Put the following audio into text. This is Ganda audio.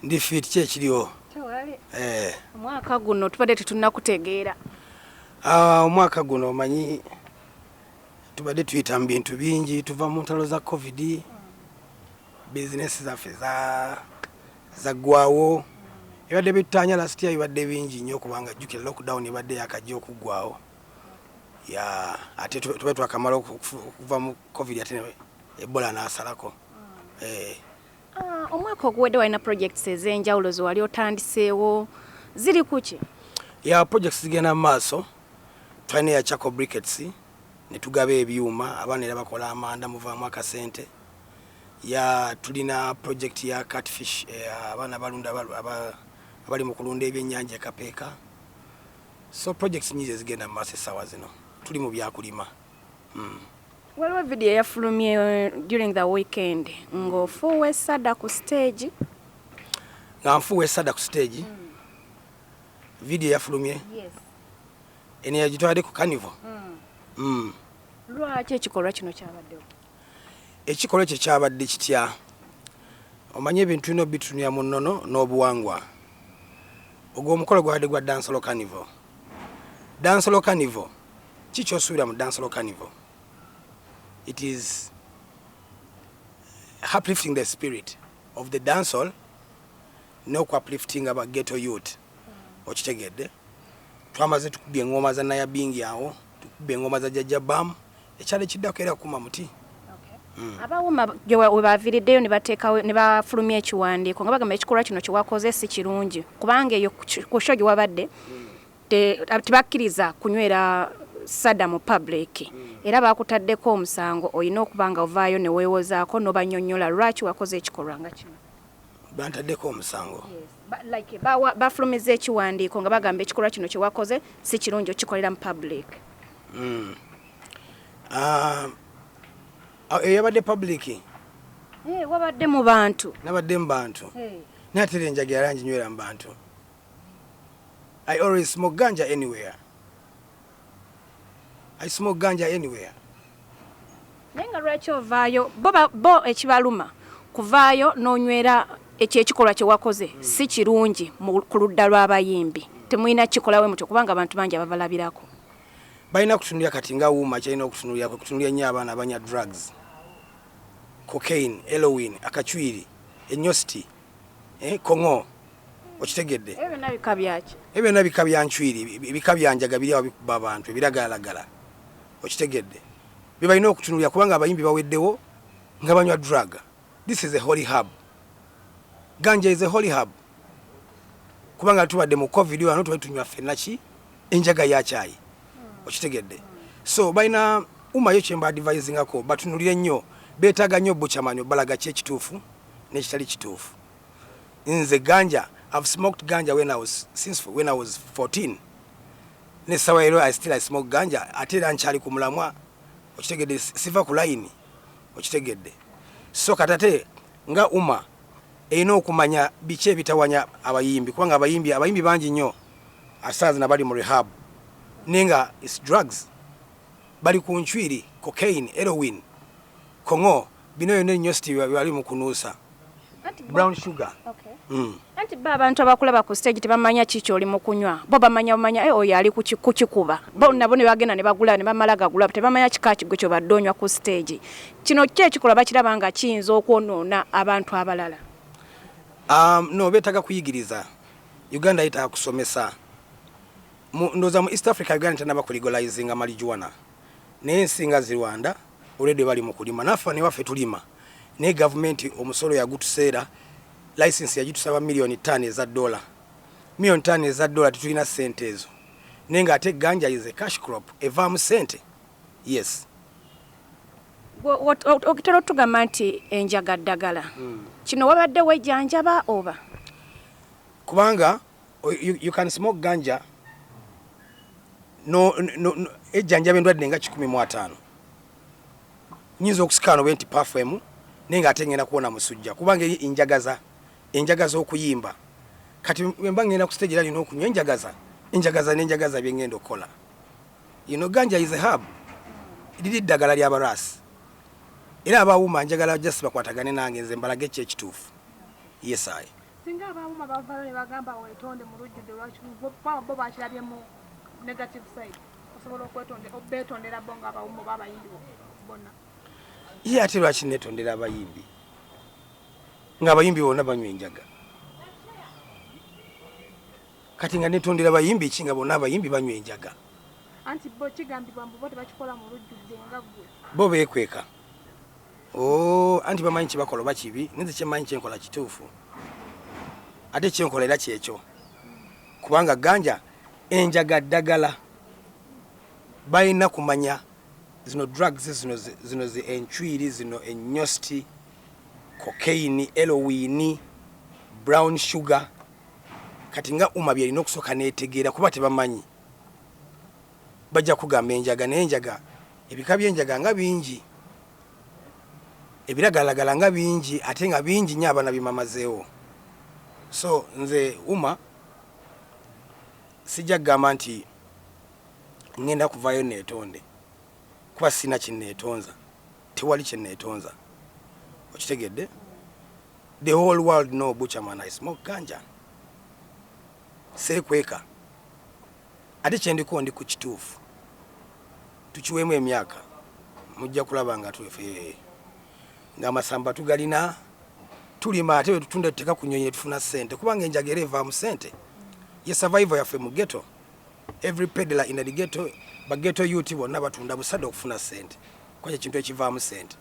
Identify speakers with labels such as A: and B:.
A: Ndi fit. Ki ekiriwo?
B: Tewali.
A: Eh.
B: Omwaka guno tubadde tetunnakutegeera.
A: Ah, omwaka guno omanyi tubadde tuyita mu bintu bingi. Tuva mu ntalo za COVID, bizinesi zaffe zaggwawo, ebadde bitutanya last year bibadde bingi nnyo, kubanga jjukira lockdown ebadde yakajja okuggwawo ya ate tube twakamala okuva mu COVID, ate Ebola n'asalako. Eh.
B: Ah, omwaka oguwedde walina projects ez'enjawulo ze wali otandiseewo, ziri kuki?
A: Ya, projects zigenda mu maaso. Twalina eya charcoal briquettes ne tugaba ebyuma, abaana era bakola amanda, muvaamu akasente. Ya, tulina project ya catfish, abaana balunda, abali mu kulunda ebyennyanja ekapeeka. So projects nyingi ezigenda mu maaso. Essaawa zino tuli mu byakulima.
B: Waliwo vidiyo eyafulumye during the weekend ng'ofuuwa essada ku stage.
A: Nga nfuuwa esada ku stage? Vidiyo yafulumye?
B: Yes.
A: Eno yagitwadde ku carnival.
B: Lwaki ekikolwa kino kyabaddewo?
A: Ekikolwa ekyo kyabadde kitya? Omanye ebintu tulina obitunulira mu nnono n'obuwangwa. Ogwo omukolo gwabadde gwa dancehall carnival. Dancehall carnival, ki kyosuubira mu dancehall carnival? It is uplifting the spirit of the dancehall n'oku-uplifting aba ghetto youth, okitegedde? Twamaze tukubye engoma za Nayabingi awo, tukubye engoma za Jajja Bam, ekyalo ekiddako era kuma muti.
B: Abawuma we baviiriddeyo ne bateekawo ne bafulumya ekiwandiiko nga bagamba ekikolwa kino kyewakoze si kirungi, kubanga eyo ku show gye wabadde tebakkiriza kunywera sada mu public, era bakutaddeko omusango. Olina okuba nga ovaayo ne weewozaako n'obanyonnyola lwaki wakoze ekikolwa nga kino.
A: Bantaddeko omusango?
B: Like bafulumiza ekiwandiiko nga bagamba ekikolwa kino kyewakoze si kirungi okikolera mu public.
A: Ah, ah, eyabadde public?
B: Eh, wabadde mu bantu.
A: Nabadde mu bantu, naye ate era enjaga yala nginywera mu bantu. I always smoke ganja anywhere. I smoke ganja anywhere.
B: Naye nga lwaki ovaayo? Bo ekibaluma kuvaayo n'onywera ekyo. Ekikolwa kye wakoze si kirungi ku ludda lw'abayimbi. Temulina kikolawe mutyo, kubanga abantu bangi ababalabirako.
A: Balina kutunulira kati nga UMA kyalina okutunulira kwe kutunulira nnyo abaana abanya drugs, cocaine, heroin, akacwiri, enyositi, kongo, okitegedde?
B: Ebyo byonna bika byaki?
A: Ebyo byonna bika bya ncwiri, bika bya njaga, biri awo bikuba abantu ebiragalalagala, okitegedde? Bye balina okutunulira, kubanga abayimbi baweddewo nga banywa drug. This is a holy herb. Ganja is a holy herb, kubanga tubadde mu COVID wano, tubadde tunywa ffenna ki enjaga ya kyayi, okitegedde? So balina UMA yo kyemba advisingako batunulire nnyo, beetaaga nnyo bukyamani obalaga ki ekituufu n'ekitali kituufu. Nze ganja, I've smoked ganja when I was, since when I was 14, nesawa ero I still I smoke ganja, ate era nkyali ku mulamwa, okitegedde? Siva ku layini, okitegedde? So kati ate nga UMA erina okumanya biki ebitawanya abayimbi, kubanga abayimbi bangi nnyo asaa zina bali mu rehab, naye nga it's drugs, bali ku ncwiri, cocaine, heroin, kongo, bino byonna ennyositi bali mu kunuusa brown sugar.
B: Anti bo abantu abakulaba ku stage tebamanya ki kyoli mu kunywa. Bo bamanya bamanya, oyo ali kukikuba. Bo nabo ne bagenda ne bagula ne bamala gagula, tebamanya kika kigwe kyobadde onywa ku stage. Kino ki ekikolwa bakiraba nga kiyinza okwonoona abantu abalala?
A: No, beetaaga kuyigiriza. Uganda yetaaga kusomesa. Ndowooza mu East Africa Uganda tanaba kulegalizinga marijuana, naye ensi nga zi Rwanda already bali mu kulima. Naffe newaffe tulima, naye gavumenti omusolo yagutuseera, license yagitusaba miliyoni 5 eza dola. Miliyoni 5 eza dola, tetulina sente ezo, naye ngaate ganja is a cash crop, evaamu sente, yes.
B: Otera otugamba nti enjaga ddagala. Kino wabadde wejjanjaba oba?
A: Kubanga you can smoke ganja no, ejjanjaba endwadde nga 150. Nyinza okusikaano bwe nti puff emu, naye ngaate ngenda kuwona musujja, kubanga eri enjagaza, enjagaza okuyimba. Kati bwe mba ngenda ku stage era nina okunywa enjagaza, enjagaza n'enjagaza bye ngenda okukola. Ganja is a herb, liri ddagala ly'abaraasi. Era abawuma njagala just bakwatagane nange, nze mbalage ki ekituufu. Yes, I
C: Singa aba UMA bavaayo ne bagamba weetonde mu lujjudde, lwaki bo bakirabye mu negative side? Osobola beetondera bo nga aba UMA oba abayimbi bonna?
A: Ye ate lwaki neetondera abayimbi ng'abayimbi bonna banywa enjaga? Kati nga netondera bayimbi ki nga bonna abayimbi banywa enjaga?
C: Anti bo kigambibwa mbu bo tebakikola mu lujjudde nga ggwe.
A: Bo beekweka. Oh, anti bamanyi kyebakola oba kibi. Ninze kyemmanyi kyenkola kituufu, ate kyenkola era kyekyo, kubanga ganja enjaga ddagala. Balina kumanya zino drugs zino zi enchwiri zino, enyosti, cocaine, heroin, brown sugar. Kati nga UMA byerina okusooka netegeera, kuba tebamanyi. Bajja kugamba enjaga, naye enjaga, ebika byenjaga nga bingi, ebiragalagala nga bingi, ate nga bingi nnyo abaana byemamazeewo. So nze UMA sijja kugamba nti ngenda kuvaayo neetonde, kuba sina kyeneetonza, tewali kyeneetonza. Okitegedde? The whole world know Buchaman, I smoke ganja, seekweka. Ate kyendiko ndi ku kituufu. Tukiweemu emyaka, mujja kulaba nga twefe ng'amasamba tugalina, tulima, ate bwetutunda tuteka ku nyonyi ne tufuna ssente, kubanga enjaga era evaamu ssente. Ye survival yaffe mu ghetto. Every peddler in the ghetto, ba ghetto youth bonna batunda busada okufuna ssente, kuba kyekintu ekivaamu ssente.